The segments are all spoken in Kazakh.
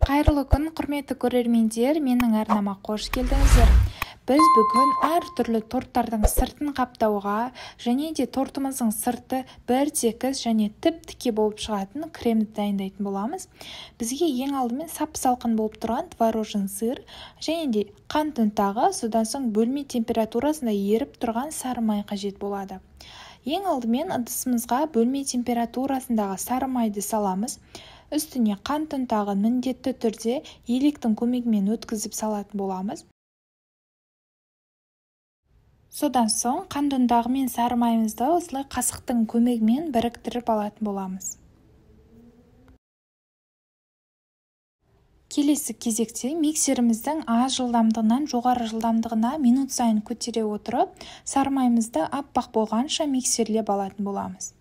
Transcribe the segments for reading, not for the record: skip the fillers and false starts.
Қайырлы күн, құрметті көрермендер, менің арнама қош келдіңіздер. Біз бүгін әртүрлі торттардың сыртын қаптауға және де тортымыздың сырты бір тегіс және тіп-тіке болып шығатын кремді дайындайтын боламыз. Бізге ең алдымен сап-салқын болып тұрған творожный сыр және де қант ұнтағы, содан соң бөлме температурасында еріп тұрған сары май қажет болады. Ең алдымен ыдысымызға бөлме температурасындағы сары майды саламыз. Үстіне қант ұнтағын міндетті түрде електің көмегімен өткізіп салатын боламыз. Содан соң қант ұнтағы мен сары майымызды осылай қасықтың көмегімен біріктіріп алатын боламыз. Келесі кезекте миксеріміздің аз жылдамдығынан жоғары жылдамдығына минут сайын көтере отырып, сары майымызды аппақ болғанша миксерлеп алатын боламыз.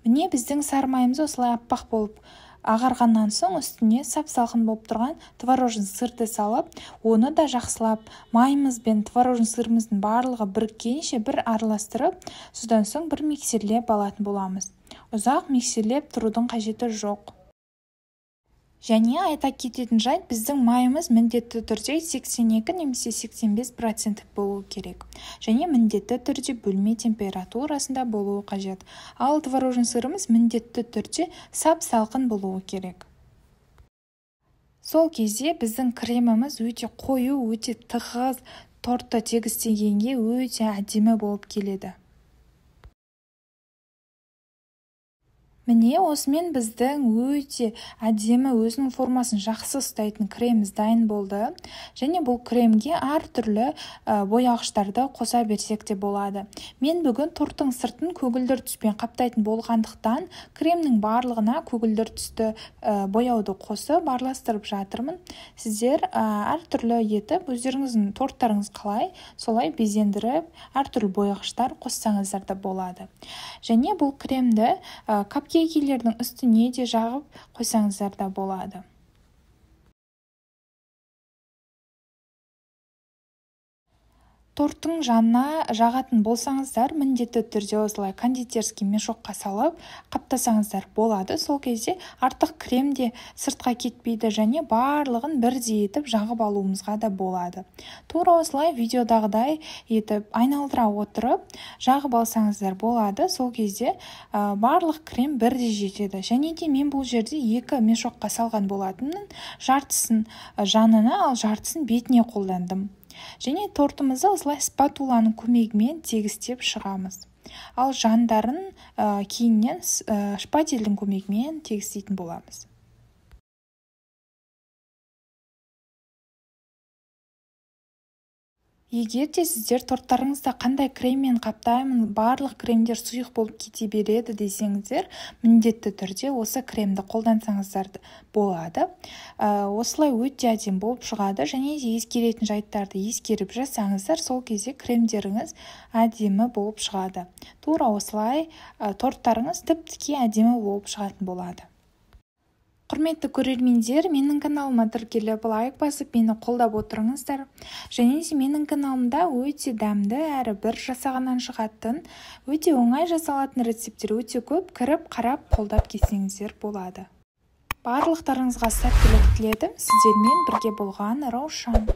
Міне біздің сары майымыз осылай аппақ болып ағарғаннан соң үстіне сап-салқын болып тұрған творожный сырды салып, оны да жақсылап майымыз бен творожный сырымыздың барлығы біріккенше бір араластырып, содан соң бір миксерлеп алатын боламыз. Ұзақ миксерлеп тұрудың қажеті жоқ. Және айта кететін жайт, біздің майымыз міндетті түрде 82 немесе 85% болуы керек. Және міндетті түрде бөлме температурасында болуы қажет. Ал творожный сырымыз міндетті түрде сап-салқын болуы керек. Сол кезде біздің креміміз өте қою, өте тығыз, тортты тегістегенге өте әдемі болып келеді. Міне осымен біздің өте әдемі өзінің формасын жақсы ұстайтын креміміз дайын болды. Және бұл кремге әртүрлі бояғыштарды қоса берсек те болады. Мен бүгін торттың сыртын көгілдір түспен қаптайтын болғандықтан кремнің барлығына көгілдір түсті бояуды қосып араластырып жатырмын. Сіздер әртүрлі етіп өздеріңіздің торттарыңыз қалай, солай безендіріп әртүрлі бояғыштар қоссаңыздар да болады. Және бұл кремді капкейкелердің үстіне де жағып қойсаңыздар да болады. Торттың жанына жағатын болсаңыздар, міндетті түрде осылай кондитерский мешокқа салып қаптасаңыздар болады. Сол кезде артық крем де сыртқа кетпейді және барлығын бірдей етіп жағып алуымызға да болады. Тура осылай видеодағыдай етіп айналдыра отырып жағып алсаңыздар болады. Сол кезде барлық крем бірдей жетеді. Және де мен бұл жерде екі мешокқа салған болатынмын. Жартысын жанына, ал жартысын бетіне қолдандым. Және тортымызды осылай спатуланың көмегімен тегістеп шығамыз. Ал жандарын кейіннен шпательдің көмегімен тегістейтін боламыз. Егер де сіздер торттарыңызда қандай креммен қаптаймын, барлық кремдер сұйық болып кете береді десеңіздер, міндетті түрде осы кремді қолдансаңыздар болады. Осылай өте әдемі болып шығады. Және де ескеретін жайттарды ескеріп жасаңыздар, сол кезде кремдеріңіз әдемі болып шығады. Тура осылай торттарыңыз тіп-тіке әдемі болып шығатын болады. Құрметті көрермендер, менің каналыма тіркеліп, лайк басып, мені қолдап отырыңыздар. Және де менің каналымда өте дәмді әрі бір жасағаннан шығатын, өте оңай жасалатын рецепттер өте көп, кіріп, қарап, қолдап кетсеңіздер болады. Барлықтарыңызға сәттілік тіледім. Сіздермен бірге болған Раушан.